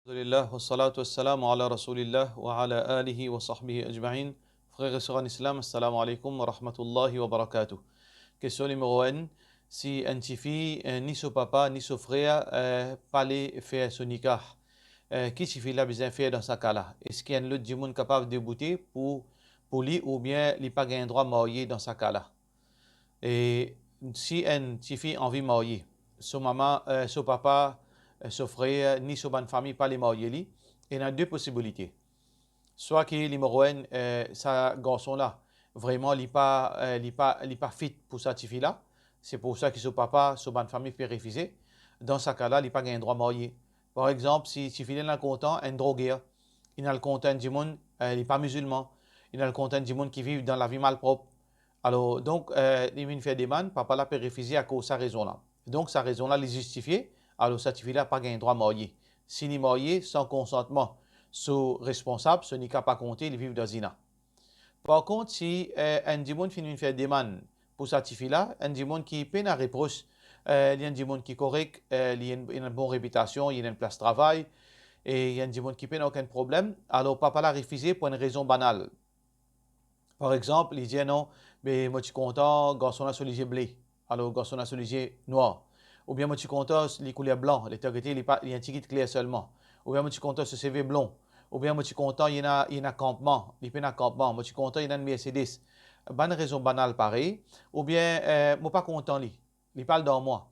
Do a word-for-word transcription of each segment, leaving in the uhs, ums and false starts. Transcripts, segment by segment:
Alhamdulillah, wassalatu wassalamu ala rasoulillah, wa ala alihi wa sahbihi ajmain. Frer e ser an Islam, assalamu alaikum wa rahmatullahi wa barakatuh. Kestion nimero enn, si enn tifi, eh, ni so papa, ni so frer, eh, pa le fer so nikah, eh, ki tifi la bizin fer dan sa ka la? Eski enn lot dimoun kapav deboute pou, pou li, oubien li pa gagn drwa marye dan sa ka la? E si enn tifi anvi marye, so mama, eh, so papa, eh, so frer, ni so bann fami pa le marye li, ena de posibilite. Swa ki nimero enn, eh, sa garson la, vreman li pa, eh, li pa, li pa fit pou sa tifi la, se pou sa ki so papa, so bann fami pe refize. Dan sa ka la, li pa gagn drwa marye. Par exanp, si tifi la ena kontan enn droger, ena kontan enn dimoun, eh, li pa mizilman, ena kontan enn dimoun ki viv dan lavi malprop. Alor, donk, eh, li vinn fer demann, papa la pe refize akoz sa rezon la. Donk, sa rezon la, li zistifie, alor sa tifi la pa gagn drwa marye. Si li marye san konsantman so responsab, so nikah pa konte, li viv dan zina. Par kont, si, eh, enn dimoun finn vinn fer demann pou sa tifi la, enn dimoun ki pena repros, eh, li enn dimoun ki korek, eh, li ena, ena bon repitasion, li ena enn plas travay, e li enn dimoun ki pena okenn problem, alor papa la refize pou enn rezon banal. Par exanp, li dir, "Non, me mo ti kontan garson la so lizie ble, alor garson la so lizie nwar." Oubien, "Mo ti kontan li kouler blan, letan gete li pa, li enn tigit kler selman." Oubien, "Mo ti kontan so seve blon." Oubien, "Mo ti kontan li ena, li ena kanpman, li pena kanpman. Mo ti kontan li ena enn Mercedes." Bann rezon banal parey. Oubien, eh, "Mo pa kontan li, li pa al dan mwa."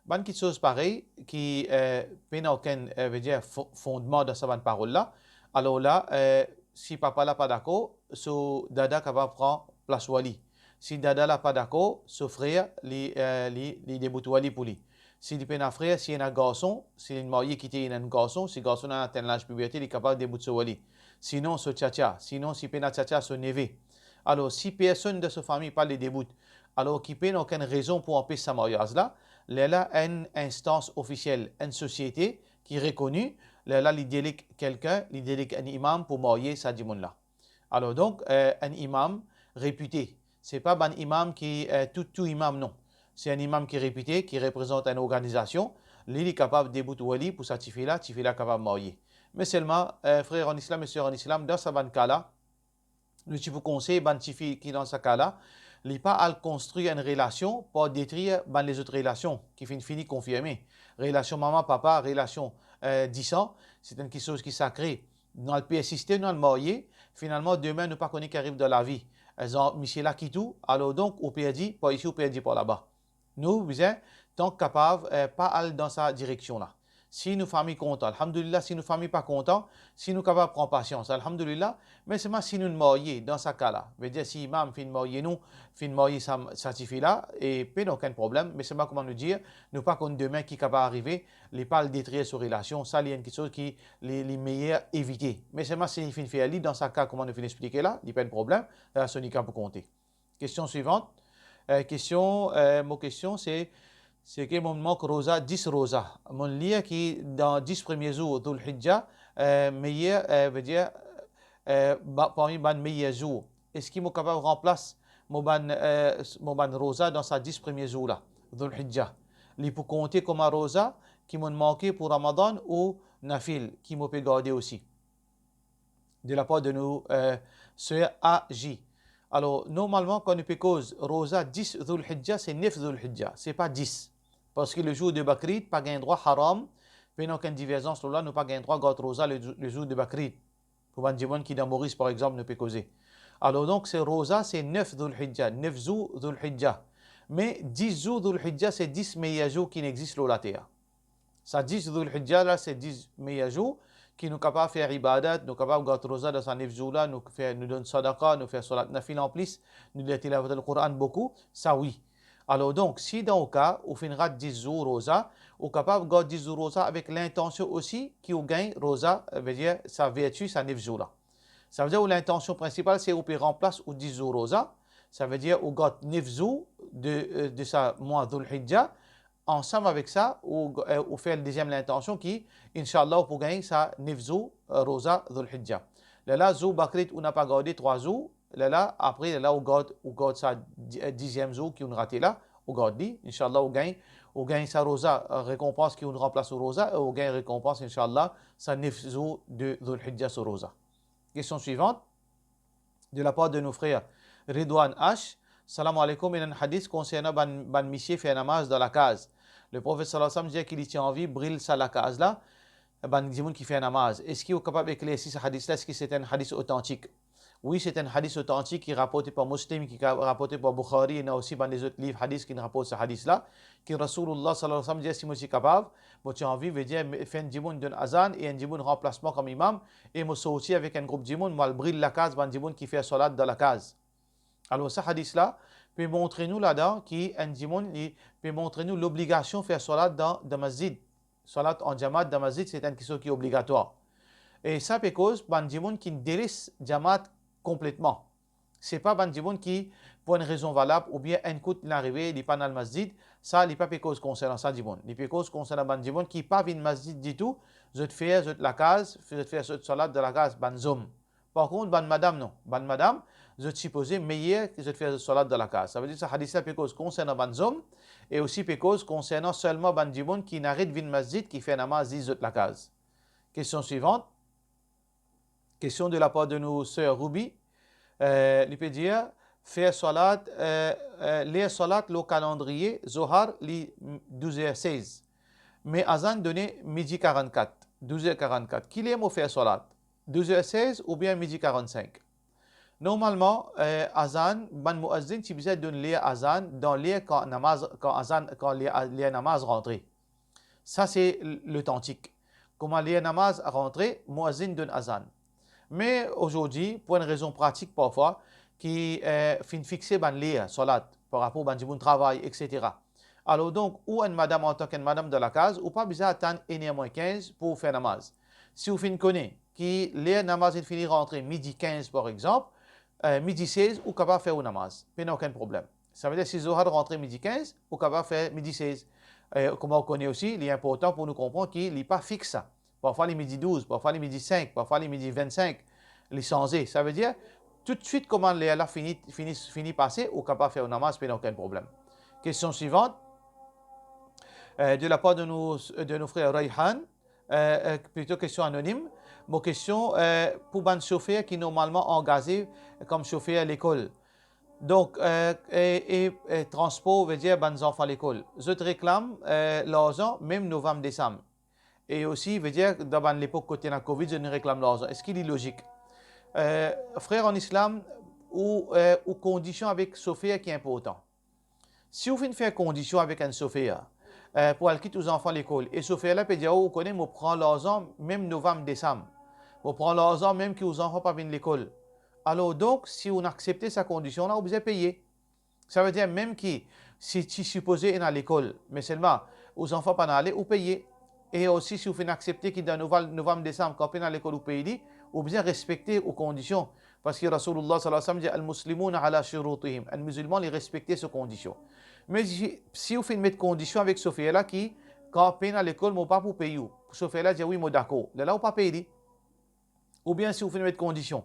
Bann kiksoz parey ki, eh, pena okenn, eh, vedir fo-, fondman dan sa bann parol la. Alor la, eh, si papa la pa dakor, so dada kapav pran plas war li. Si dada la pa dakor, so frer, li, eh, li, li debout war li pou li. Si li pena frer, si ena garson, si li marye kite ena enn garson, si garson la atenn laz piberte, li kapav debout so war li. Sinon, so tiatia. Sinon, si pena tiatia, so neve. Alor, si personn dan so fami pa le debout, alor ki pena okenn rezon pou anpes sa maryaz la, lerla enn instans ofisiel, enn sosiete ki rekoni, lerla li deleg kelkenn, li deleg enn imam pou marye sa dimoun la. Alor donk, eh, enn imam repite, se pa bann imam ki, eh, tou, tou imam, non. Se enn imam ki repite, ki reprezant enn organizasion, li, li kapav debout war li pou sa tifi la, tifi la kapav marye. Me selman, eh, frer an Islam e ser an Islam, dan sa bann ka la, nou ti pou konsey bann tifi ki dan sa ka la, li pa al konstrir enn relasion par detrir bann lezot relasion ki finn fini konfirme. Relasion mama, papa, relasion, eh, disan, se enn kiksoz ki sakre. Nou al persiste, nou al marye, finalman, demin, nou pa kone ki ariv dan lavi. Eh, zan, misie la kit ou, alor donk, ou perdi par isi, ou perdi par laba. Nou bizin, tank kapav, eh, pa al dan sa direksion la. Si nou fami kontan, alhamdulillah, si nou fami pa kontan, si nou kapav pran pasians, alhamdulillah, me selman si nou marye dan sa ka la, vedir si imam finn marye nou, finn marye sa, sa tifi la, e pena okenn problem, me selman kouma nou dir, nou pa konn demin ki kapav arive, li pa al detrir so relasion, sa li enn kiksoz ki li, li meyer evite. Me selman si li finn fer li, dan sa ka, kouma nou finn explike la, li pa enn problem, la so nikah pou konte. Kestion swivant. Eh, kestion, eh, mo kestion se, se ke mo mank roza, dis roza. Mo lir ki dan dis premie zour Dhul-Hijja, eh, meyer, eh, vedir, eh, ba-, parmi bann meyer zour. Eski mo kapav ranplas mo bann, eh, mo bann roza dan sa dis premie zour la, Dhul-Hijja? Li pou konte kouma roza ki mo manke pou Ramadan ou nafil ki mo pe garde osi? De la par de nou, eh, ser A J. Alor, normalman, kan nou pe koz roza dis Dhul-Hijja, se nef Dhul-Hijja, se pa dis. Parski le zour de Bakrid, pa gagn drwa, haram, pena okenn diverzans lor la, nou pa gagn drwa gard roza le, le zour de Bakrid. Pou bann dimoun ki dan Moris, par exanp, nou pe koze. Alor donk, se roza, se nef Dhul-Hijja, nef zour Dhul-Hijja. Me dis zour Dhul-Hijja, se dis meyer zour ki inn exzis lor later. Sa dis Dhul-Hijja la, se dis meyer zour ki nou kapav fer ibadat, nou kapav gard roza dan sa nef zour la, nou fer, nou donn sadaka, nou fer salat nafil anplis, nou lir Tilawatul Quran boukou, sa wi. Alor donk, si dan ou ka, ou finn rat dis zour roza, ou kapav gard dis zour roza avek lintansion osi ki ou gagn roza, vedir sa verti sa nef zour la. Savedir ou lintansion prinsipal se ou pe ranplas ou dis zour roza, savedir ou gard nef zour de, eh, de sa mwa Dhul-Hijja, ansam avek sa, ou, eh, ou fer deziem lintansion ki, inshallah, ou pou gagn sa nef zour, eh, roza Dhul-Hijja. Lerla, zour Bakrid, ou napa garde trwa zour, lerla, apre, lerla, ou gard, ou gard sa di-, eh, diziem zour ki ou'nn rate la, ou gard li, inshallah, ou gagn, ou gagn sa roza, rekonpans ki ou ranplas ou roza, e ou gagn rekonpans, inshallah, sa nef zour de Dhul Hijja so roza. Kestion swivant, de la par de nou frer Ridwan H. Salam alaikum, ena enn hadis konsernan bann, bann misie fer namaz dan lakaz. Leprofet sallallahu alayhi wa sallam dir ki li ti anvi bril sa lakaz la, bann dimoun ki fer namaz. Eski ou kapav eklersi sa hadis la? Eski se enn hadis otantik? Wi, se enn hadis otantik ki raporte par Muslim, ki ka-, raporte par Bukhari, ena osi bann lezot liv hadis ki raport sa hadis la, ki Rasoulillah sallallahu alayhi wa sallam dir, si mo ti kapav, mo ti anvi, vedir, me-, fer enn dimoun donn azan e enn dimoun ranplas mwa kom imam, e mo sorti avek enn group dimoun, mo al bril lakaz bann dimoun ki fer salat dan lakaz. Alor, sa hadis la pe montre nou ladan ki enn dimoun, li pe montre nou lobligasion fer salat dan, dan masjid. Salat an jamaat dan masjid, se enn kiksoz ki obligatwar. E sa pe koz bann dimoun ki deles jamaat konpletman. Se pa bann dimoun ki, pou enn rezon valab, oubien enn kout li arive, li pa'nn al masjid, sa li pa pe koz konsernan sa dimoun. Li pe koz konsernan bann dimoun ki pa vinn masjid ditou, zot fer zot lakaz, zot fer zot salat dan lakaz, bann zom. Par kont, bann madam, non. Bann madam, zot sipoze meyer ki zot fer zot salat dan lakaz. Savedir sa hadis la pe koz konsernan bann zom, e osi pe koz konsernan selman bann dimoun ki inn aret vinn masjid, ki fer namaz zis zot lakaz. Kestion swivant. Kestion de la par de nou ser Ruby. Eh, li pe dir, fer salat, eh, eh, ler salat lor kalandriye Zohar li douz er sez. Me azan done midi karannkat, douz er karannkat. Ki ler mo fer salat? Douz er sez oubien midi karannsink? Normalman, eh, azan, bann mouazin ti bizin donn ler azan dan ler kan namaz, kan azan, kan ler, ler namaz rantre. Sa se l-, lotantik. Kouma ler namaz rantre, mouazin donn azan. Me azordi, pou enn rezon pratik parfwa, ki, eh, finn fixe bann ler salat par rapor bann dimoun travay, et cetera. Alor donk, ou enn madam, antan ki enn madam dan lakaz, ou pa bizin atann enn er mwin kinz pou fer namaz. Si ou finn kone ki ler namaz inn fini rantre midi kinz, par exanp, eh, midi sez, ou kapav fer ou namaz, pena okenn problem. Savedir, si Zohar rantre midi kinz, ou kapav fer midi sez. Eh, kouma ou kone osi, li inportan pou nou konpran ki li pa fix sa. Parfwa li midi douz, parfwa li midi sink, parfwa li midi vennsink, li sanze. Savedir, toutswit kouma ler la fini, fini, fini pase, ou kapav fer ou namaz, pena okenn problem. Kestion swivant, eh, de la par de nou, de nou frer Rayhan, eh, eh, plito kestion anonim. Mo kestion, eh, pou bann sofer ki normalman angaze kom sofer lekol. Donk, eh, e, e, e transpor, vedir bann zanfan lekol. Zot reklam, eh, larzan, mem novam, desam. E osi, vedir, dan bann lepok kot ena Covid, zot inn reklam larzan. Eski li lozik? Eh, frer an Islam, ou, eh, ou kondision avek sofer ki inportan. Si ou finn fer kondision avek enn sofer, eh, pou al kit ou zanfan lekol, e sofer la pe dir ou, ou kone, mo pran larzan mem novam, desam. Mo pran larzan mem ki ou zanfan pa vinn lekol. Alor donk, si ou aksepte sa kondision la, ou bizin peye. Savedir mem ki si ti sipoze ena lekol, me selman ou zanfan pa'nn ale, ou peye. E osi, si ou finn aksepte ki dan noval-, novam, desam, kan pena lekol, ou pey li, ou bizin respekte ou kondision. Parski Rasoulillah sallallahu alayhi wa sallam dir, "Al-Muslimuna ala shurutihim." Enn mizilman, li respekte so kondision. Me si, si ou finn met kondision avek sofer la ki, "Kan pena lekol, mo pa pou pey ou." Sofer la dir, "Wi, mo dakor." Lerla ou pa pey li. Oubien si ou finn met kondision,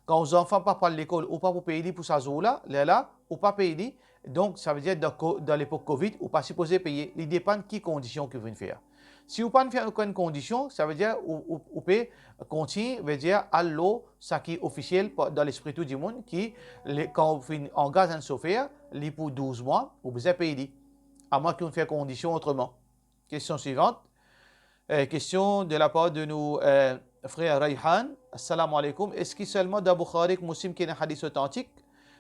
kan ou zanfan pa pou al lekol, ou pa pou pey li pou sa zour la, lerla ou pa pey li. Donk, savedir dan ko-, dan lepok Covid, ou pa sipoze peye, li depann ki kondision ki ou finn fer. Si ou pa'nn fer okenn kondision, savedir ou, ou, ou pe kontign, vedir al lor saki ofisiel pa-, dan lespri tou dimoun ki le-, kan ou finn angaz enn sofer, li pou douz mwa, ou bizin pey li. Amwin ki ou fer kondision otreman. Kestion swivant. Eh, kestion de la par de nou, eh, frer Rayhan. Assalamu alaikum. Eski selman dan Bukhari ek Muslim ki ena hadis otantik?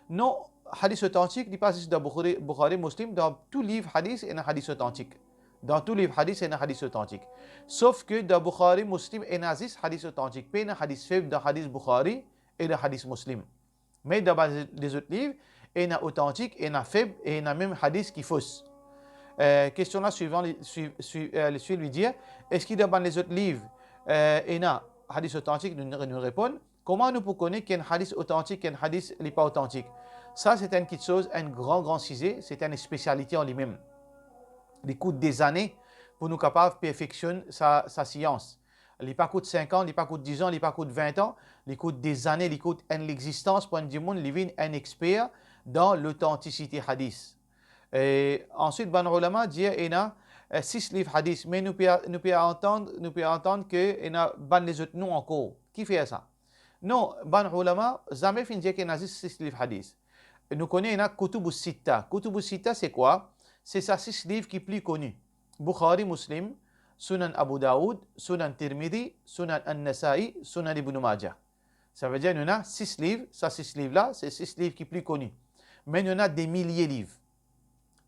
Non, hadis otantik, li pa zis dan Bukhari, Bukhari, Muslim, dan tou liv hadis, ena hadis otantik. Dan tou liv hadis, ena hadis otantik. Sof ke dan Bukhari, Muslim, ena zis hadis otantik. Pena hadis feb dan hadis Bukhari e dan hadis Muslim. Me dan bann lezot liv, ena otantik, ena feb, e ena mem hadis ki fos. Eh, kestion la swivan, li, swi-, swi-, eh, li swiv, li dir, eski dan bann lezot liv, eh, ena hadis otantik? Nou, nou reponn, kouma nou pou kone ki enn hadis otantik, ki enn hadis li pa otantik? Sa, se enn kiksoz, enn gran, gran size, se enn spesialite an limem. Li kout dezane pou nou kapav perfeksionn sa, sa sians. Li pa kout sink an, li pa kout diz an, li pa kout vin an, li kout dezane, li kout enn lexistans pou enn dimoun, li vinn enn exper dan lotantisite hadis. E answit, bann oulama dir ena, eh, sis liv hadis, me nou pe, nou pe antann, nou pe antann ke ena bann lezot nom ankor. Kifer sa? Non, bann oulama zame finn dir ki ena zis sis liv hadis. Nou kone ena Kutubus Sitta. Kutubus Sitta se kwa? Se sa sis liv ki pli koni. Bukhari, Muslim, Sunan Abu Daoud, Sunan Tirmidhi, Sunan An-Nasai, Sunan Ibn Majah. Savedir nou ena sis liv, sa sis liv la, se sis liv ki pli koni. Me nou ena de milie liv.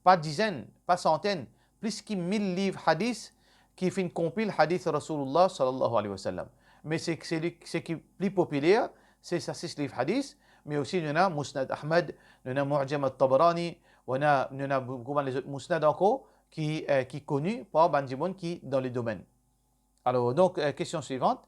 Pa dizenn, pa santenn, plis ki mil liv hadis ki finn konpil hadis Rasoulillah sallallahu alayhi wa sallam. Me se, se li, seki pli popiler, se sa sis liv hadis, me osi nou ena Musnad Ahmad, nou ena Mu'jam at-Tabarani, nou ena, nou ena boukou bann lezot Musnad ankor ki, eh, ki koni par bann dimoun ki dan le domenn. Alor, donk, eh, kestion swivant.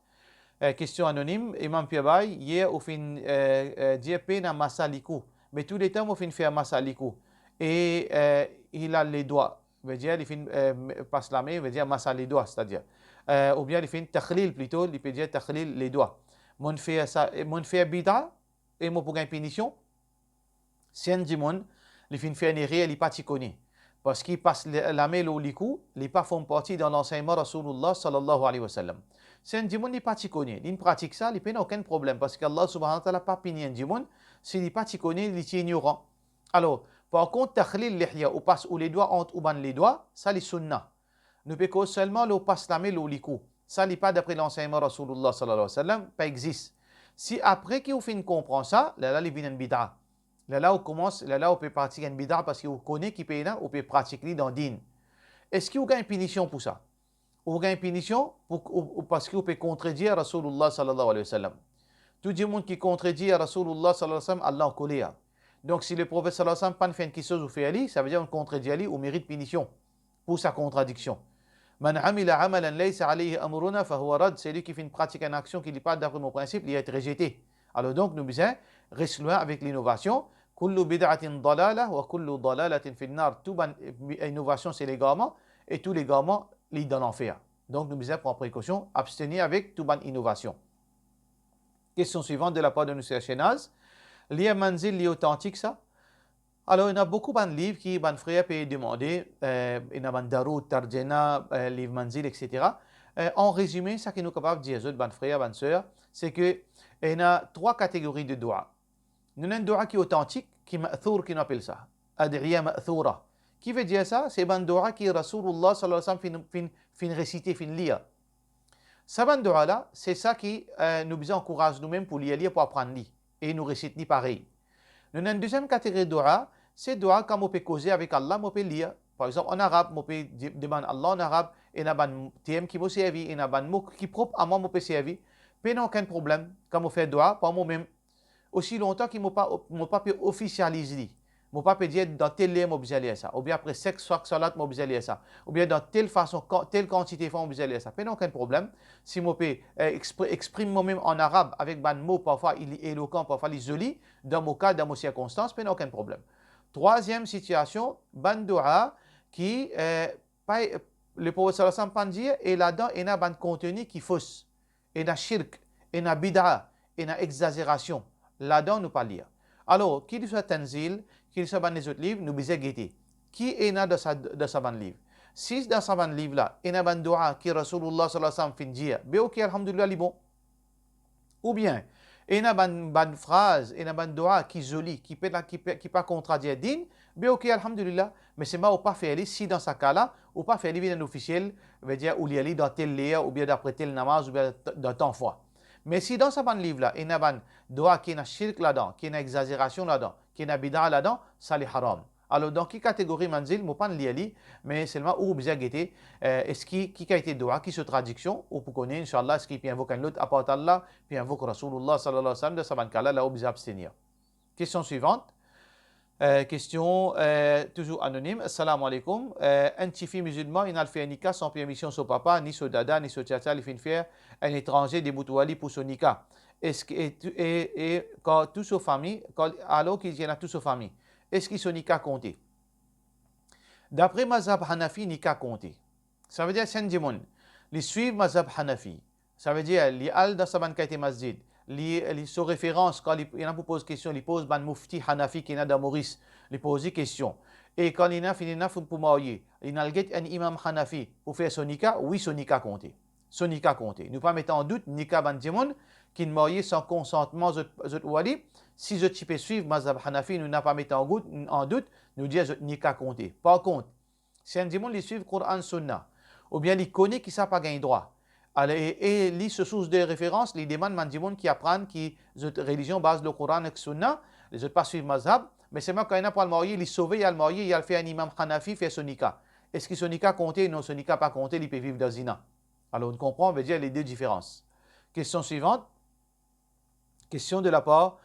Eh, kestion anonim, Imam Piabay, yer ou finn, eh, eh, dir pena masa likou. Me touletan mo finn fer masa likou. E, eh, hilal ledwa. Vedir, li finn, eh, pas lame, vedir masa ledwa, setadir. Eh, oubien li finn takhlil plito, li pe dir takhlil ledwa. Mo'nn fer sa, eh, mo'nn fer bida, e mo pou gagn pinision? Si enn dimoun, li finn fer enn erer, li pa ti kone. Parski pas le-, lame lor likou, li pa form parti dan lansegnman Rasoulillah sallallahu alayhi wa sallam. Si enn dimoun, li pa ti kone, li'nn pratik sa, li pena okenn problem, parski Allah subhanahu wa ta'ala pa pini enn dimoun, si li pa ti kone, li ti ignoran. Alor, par kont, takhlil lihya, ou pas ou ledwa ant ou bann ledwa, sa li sunna. Nou pe koz selman lor pas lame lor likou. Sa li pa dapre lansegnman Rasoulillah sallallahu alayhi wa sallam, pa exis. Si apre ki ou finn konpran sa, lerla li vinn enn bida. Lerla ou koumans, lerla ou pe pratik enn bida parski ou kone ki pena, ou pe pratik li dan din. Eski ou gagn pinision pou sa? Ou gagn pinision pou, ou, ou, parski ou pe kontredir Rasoulillah sallallahu alayhi wa sallam. Tou dimoun ki kontredir Rasoulillah sallallahu alayhi wa sallam, Allah ankoler. Donk, si Leprofet sallallahu alayhi wa sallam pa'nn fer enn kiksoz ou fer li, savedir ou kontredir li, ou merit pinision pou sa kontradiksion. "Man amila amalan laysa alayhi amruna fahuwa radd", seki finn pratik enn aksion ki li pa dapre mo prinsip, li et rezete. Alor donk, nou bizin res lwin avek linovasion. "Kullu bid'atin dalalah wa kullu dalalatin fin nar". Tou bann, eh, inovasion se legarman, e tou legarman li dan lanfer. Donk, nou bizin pran prekosion, abstenir avek tou bann inovasion. Kestion swivant de lapar de nou ser Shenaz. Lir Manzil, li otantik sa? Alor, ena boukou bann liv ki bann frer pe demande, eh, ena bann Darud Tarjana, eh, liv Manzil, et cetera. Eh, an rezime, sa ki nou kapav dir zot, bann frer, bann ser, se ke ena trwa kategori de dua. Nou ena enn dua ki otantik, ki ma'thour, ki nou apel sa ad'iya ma'thoura. Ki vedir sa? Se bann dua ki Rasoulillah sallallahu alayhi wa sallam finn, finn, finn resite, finn lir. Sa bann dua la, se sa ki, eh, nou bizin ankouraz noumem pou lir li, pou aprann li, e nou resit li parey. Nou ena enn deziem kategori dua, se dua kan mo pe koze avek Allah, mo pe lir. Par exanp, an arab, mo pe di-, demann Allah an arab, ena bann term ki mo servi, ena bann mo ki prop a mwa mo pe servi. Pena okenn problem kan mo fer dua par momem. Osi lontan ki mo pa, mo pa pe ofisializ li, mo pa pe dir dan tel ler mo bizin lir sa, oubien apre sek, sek salat mo bizin lir sa, oubien dan tel fason, kan-, tel kantite fwa mo bizin lir sa, pena okenn problem. Si mo pe, eh, expri-, exprim momem an arab avek bann mo, parfwa li elokan, parfwa li zoli, dan mo ka, dan mo sirkonstans, pena okenn problem. Trwaziem sitiasion, bann dua ki, eh, pa, Leprofet sallallahu alayhi wa sallam pa'nn dir, e ladan ena bann konteni ki fos, ena shirk, ena bida, ena exazerasion. Ladan nou pa lir. Alor, ki li swa Tanzil, ki li swa bann lezot liv, nou bizin gete ki ena dan sa, dan sa bann liv. Si dan sa bann liv la, ena bann dua ki Rasoulillah sallallahu alayhi wa sallam finn dir, be ok, alhamdulillah, li bon. Oubien, ena bann, bann fraz, ena bann dua ki zoli, ki pe la, ki pe, ki pa kontradir din, be ok, alhamdulillah, me selman ou pa fer li, si dan sa ka la, ou pa fer li vinn enn ofisiel, vedir ou lir li dan tel ler, oubien dapre tel namaz, oubien t-, dan tan fwa. Me si dan sa bann liv la, ena bann dua ki ena shirk ladan, ki ena exazerasion ladan, ki ena bida ladan, sa li haram. Alor, dan ki kategori Manzil, mo pa'nn lir li, me selman ou bizin gete, eh, eski ki kalite dua, ki so tradiksion, ou pou kone, inshallah, eski pe invok enn lot apart Allah, pe invok Rasoulillah sallallahu alayhi wa sallam, dan sa bann ka la, la ou bizin abstenir. Kestion swivant. Eh, kestion, eh, touzour anonim. Assalamu alaykum. Eh, enn tifi mizilman, inn al fer nika san permision so papa, ni so dada, ni so tiatia, li finn fer enn etranze debout ar li pou so nika. Eski, e, e, e, kan tou so fami, kan, alor ki ena tou so fami, eski so nika konte? Dapre mazhab Hanafi, nika konte. Savedir si enn dimoun, li swiv mazhab Hanafi, savedir li al dan sa bann kalite masjid, li, li so referans, kan li, ena pou poz kestion, li poz bann mufti Hanafi ki ena dan Moris, li poz li kestion. e kan li ena fini ena pou marye, li al get enn imam Hanafi pou fer so nika, wi, so nika konte. So nika konte. Nou pa met an dout nika bann dimoun ki marye san konsantman zot, zot wali. Si zot ti pe swiv mazhab Hanafi, nou napa met an gout, an dout, nou dir zot nika konte. Par kont, si enn dimoun li swiv Koran Sunna, oubien li kone ki sa pa gagn drwa, ale, e, e li so sours de referans, li demann bann dimoun ki aprann ki zot relizion baz lor Koran ek Sunna, zot pa swiv mazhab, me selman kan ena pou al marye, li sove, li al marye, li al fer enn imam Hanafi fer so nika. Eski so nika konte? Non, so nika pa konte, li pe viv dan zina. Alor, nou konpran, vedir, les deux différences. Kestion swivant. Kestion de lapar,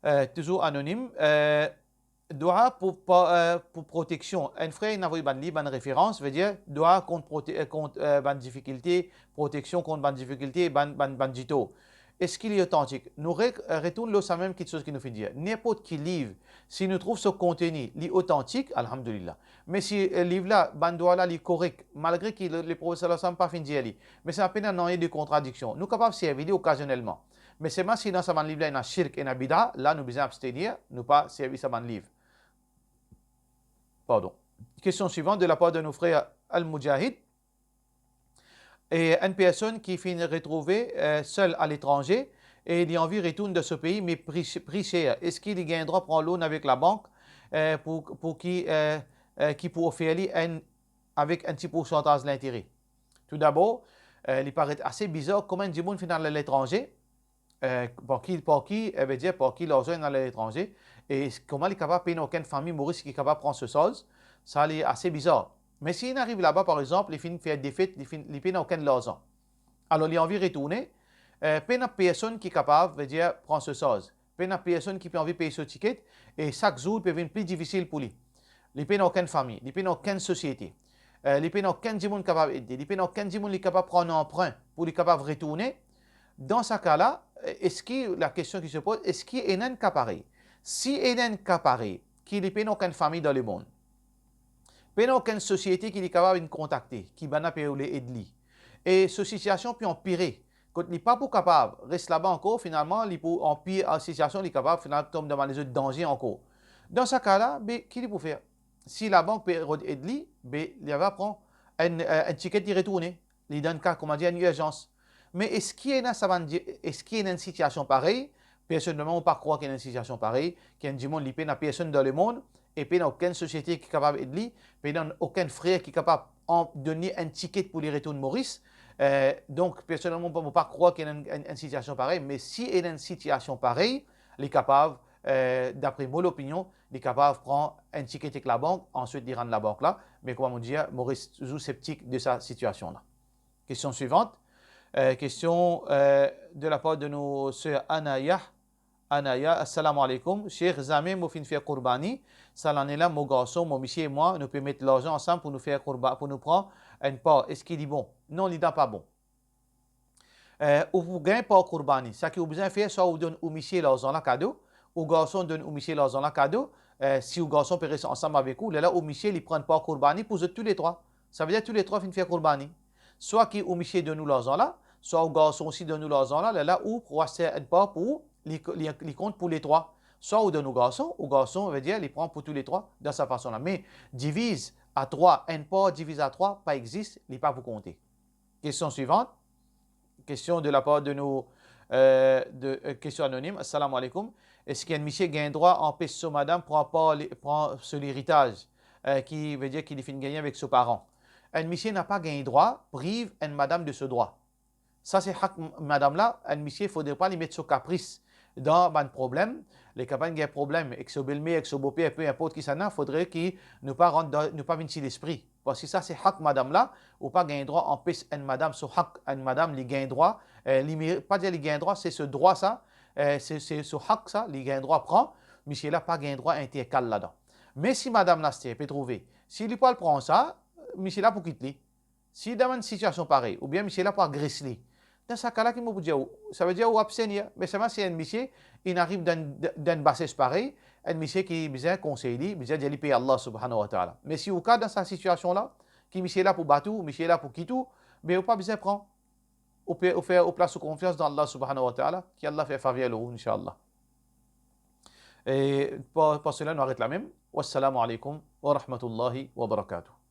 euh, touzour anonim. Euh, dwa pou, pa, euh, pou proteksion. Enn frer inn avoy bann liv, bann referans, vedir dwa kont prote-, euh, kont, euh, bann difikilte, proteksion kont bann difikilte, bann, bann, bann ditor. Eski li otantik? Nou re-, retourn lor samem kitsoz ki nou finn dir. Ninport ki liv, si nou trouv so konteni, li otantik, alhamdulillah. Me si, euh, liv la, bann dwa la, li korek, malgre ki le, Leprofet sallallahu alayhi wa sallam pa finn dir li, me sa pena nanye de kontradiksion, nou kapav servi li okazionelman. Me selman si dan sa bann liv la ena shirk, ena bida, la nou bizin abstenir, nou pa servi sa bann liv. Pardon. Kestion swivant de lapar de nou frer Al Mujahid. E enn personn ki finn retrouve, euh, sel aletranze e li anvi retourn dan so pei, me pri, pri ser, eski li gagn drwa pran loan avek labank, euh, pou, pou ki, euh, euh, ki pou ofer li enn, avek enn ti poursantaz lintere? Toudabor, euh, li paret ase bizar kouma enn dimoun finn al aletranze, euh, par ki, par ki, eh, vedir, par ki larzan inn al aletranze, e kouma li kapav, pena okenn fami Moris ki kapav pran so sarz, sa li ase bizar. Me si inn ariv laba, par exanp, li finn fer defet, li finn, li pena okenn larzan. Alor, li anvi retourne, eh, pena personn ki kapav, vedir, pran so sarz. Pena personn ki pe anvi pey so tiket, e sak zour pe vinn pli difisil pou li. Li pena okenn fami, li pena okenn sosiete, eh, li pena okenn dimoun kapav ed li, li pena okenn dimoun li kapav pran anprin pou li kapav retourne. Dan sa ka la, eh, eski, lakestion ki se poz, eski ena enn ka parey? Si ena enn ka parey, ki li pena okenn fami dan lemond, pena okenn sosiete ki li kapav inn kontakte, ki bann la pe oule ed li, e so sitiasion pe anpire, kot li pa pou kapav res laba ankor, finalman, li pou anpir, an sitiasion, li kapav final tom dan bann lezot danze ankor. Dan sa ka la, be, ki li pou fer? Si labank pe rod ed li, be, li ava pran enn, eh, enn tiket, li retourne. Li dan enn ka, koumadir, enn irzans. Me eski ena sa bann di-, eski ena enn sitiasion parey? Personelman, mo pa krwar ki ena enn sitiasion parey, ki enn dimoun, li pena personn dan lemond, e pena okenn sosiete ki kapav ed li, pena okenn frer ki kapav an-, donn li enn tiket pou li retourn Moris. Eh, donk, personelman, mo pa, mo pa krwar ki ena enn, enn, enn sitiasion parey, me si ena enn sitiasion parey, li kapav, eh, dapre mo lopinion, li kapav pran enn tiket ek labank, answit li rann labank la, me kouma mo dir, mo res touzour septik de sa sitiasion la. Kestion swivant. Eh, kestion, eh, de lapar de nou ser Anaya. Anaya, assalamu alaikum. Sheikh, zame mo finn fer kourbani. Sa lane la, mo garson, mo misie e mwa, nou pe met larzan ansam pou nou fer kourba-, pou nou pran enn par. Eski li bon? Non, li napa bon. Eh, ou pou gagn par kourbani. Sa ki ou bizin fer, swa ou donn ou misie larzan la kado, ou garson donn ou misie larzan la kado, eh, si ou garson pe res ansam avek ou, lerla ou misie li pran par kourbani pou zot touletrwa. Savedir touletrwa finn fer kourbani. Swa ki ou misie donn ou larzan la, swa ou garson osi donn ou larzan la, lerla ou pou aste enn par pou ou, li, li, li kont pou letrwa. Swa ou donn ou garson, ou garson, vedir, li pran pou touletrwa dan sa fason la. Me diviz a trwa, enn par diviz a trwa, pa existe, li pa pou konte. Kestion swivant. Kestion de lapar de nou, eh, de, eh, kestion anonim. Assalamu alaikum. Eski enn misie gagn drwa anpes so madam pran par li, pran so leritaz, eh, ki vedir ki li finn gagne avek so paran? Enn misie napa gagn drwa priv enn madam de so drwa. Sa se hak m-, madam la, enn misie fodre pa li met so kapris dan bann problem. Li kapav gagn problem ek so belmer, ek so boper, pe inport kisannla, fodre ki nou pa rant dan, nou pa vinn ti lespri. Parski sa se hak madam la, ou pa gagn drwa anpes enn madam so hak, enn madam li gagn drwa, eh, li meri-, pa dir li gagn drwa, se so drwa sa, eh, se, se so hak sa, li gagn drwa pran, misie la pa gagn drwa interkal ladan. Me si madam la aster pe trouve, si li pou al pran sa, misie la pou kit li. Si dan enn sitiasion parey, oubien misie la pou agres li, dan sa ka la ki mo pou dir ou, savedir ou abstenir. Me selman si enn misie inn ariv dan, dan bases parey, enn misie ki bizin konsey li, bizin dir li pe Allah subhanahu wa ta'ala. Me si ou ka dan sa sitiasion la, ki misie la pou bat ou, misie la pou kit ou, be ou pa bizin pran. Ou pe, ou fer, ou plas ou konfians dan Allah subhanahu wa ta'ala, ki Allah fer faver lor ou, inshallah. E par, par sela, nou aret lamem. Wassalamu alaikum wa rahmatullahi wa barakatuh.